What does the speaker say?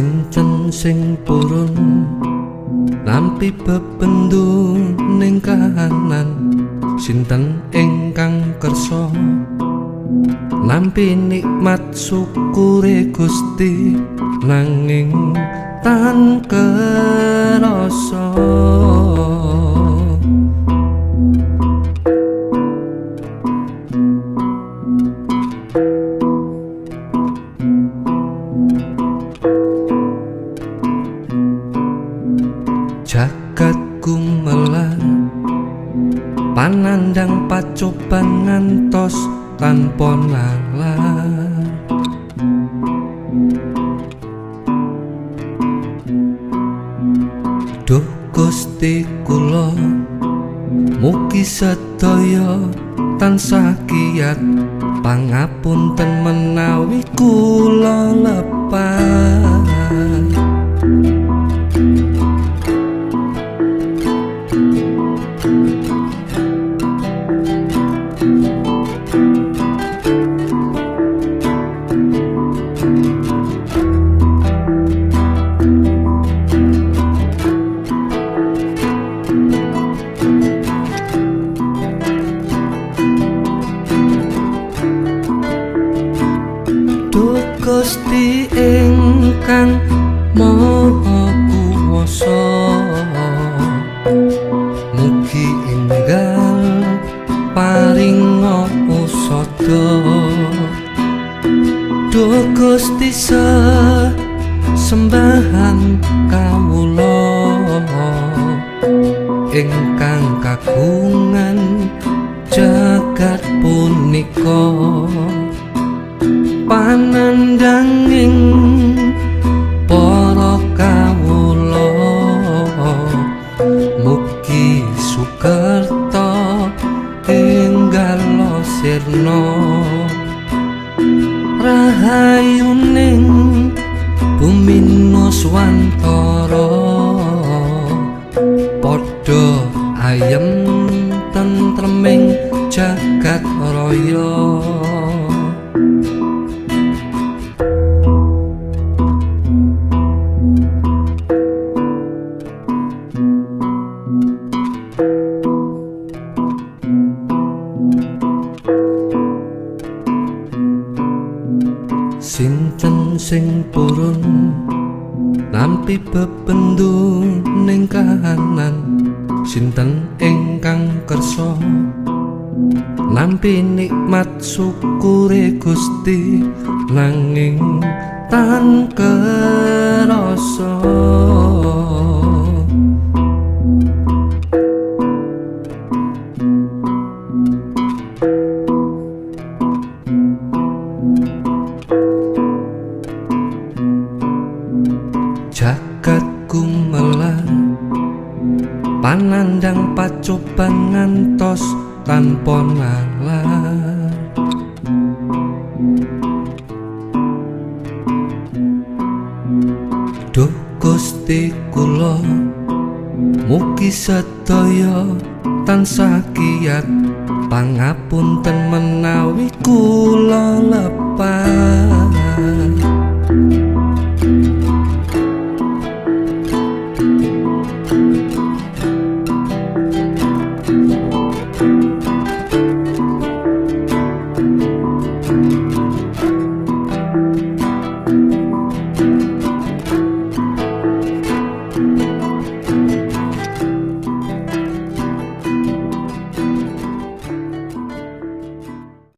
Sinten sing purun nampi bebendu ning kahanan, sinten ingkang kersa nampi nikmat syukure Gusti nanging tan kerasa. Jagat gumelar panandhang pacoban ngantos tanpa nalar. Duh Gusti kula mugi sedaya tansah kiyat, pangapunten menawi kula lepat. Duh Gusti ingkang Maha Kuwasa, mugi enggal paringa usada. Duh Gusti sesembahan kawula ingkang kagungan jagat punika, panandhanging para kawula mugi sukerta enggal sirna. Rahayuning bumi nuswantara padha ayem tentreming jagat raya. Sinten sing purun nampi bebendu ning kahanan, sinten ingkang kersa nampi nikmat syukure Gusti nanging tan kerasa. Jagat gumelar panandhang pacoban ngantos tanpa nalar. Duh Gusti kula mugi sedaya tansah kiyat, pangapunten menawi kula lepat.